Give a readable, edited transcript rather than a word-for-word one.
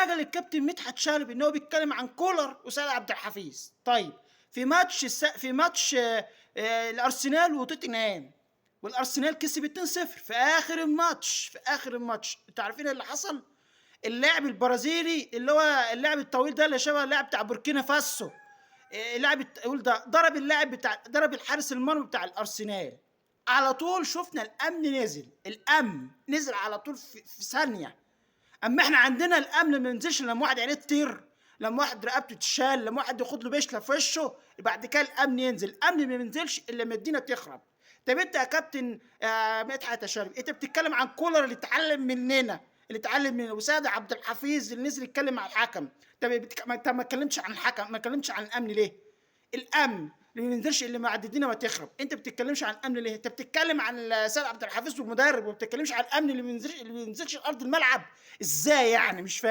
حاجة للكابتن مدحت شلبي ان هو بيتكلم عن كولر وسيد عبد الحفيظ. طيب في ماتش الارسنال وتوتنهام، والارسنال كسب 2-0 في اخر الماتش، انتوا عارفين اللي حصل؟ اللاعب البرازيلي اللي هو اللاعب الطويل ده اللي شبه اللاعب بتاع بوركينا فاسو، اللاعب الطويل ده ضرب اللاعب بتاع، ضرب الحارس المرمى بتاع الارسنال. على طول شفنا الامن نزل، الامن نزل على طول في ثانية. اما احنا عندنا الامن ما ينزلش لما واحد عينيه تطير، لما واحد رقبته تتشال، لما واحد ياخد له بشله في وشه، بعد كده الامن ينزل. الامن ما بينزلش الا لما الدنيا تخرب. طب انت يا كابتن مدحت شلبي، انت بتتكلم عن كولر اللي اتعلم مننا، اللي اتعلم من وسيد عبد الحفيظ اللي نزل يتكلم مع الحكم. طب انت ما اتكلمتش عن الحكم، ما اتكلمتش عن الامن ليه؟ الامن اللي ما بينزلش الا لما الدنيا ما تخرب. انت بتتكلمش عن الامن ليه؟ انت بتتكلم عن سيد عبد الحفيظ والمدرب، وما بتتكلمش عن الامن اللي ما بينزلش، اللي ما بينزلش ارض الملعب. ازاي يعني؟ مش فاهم.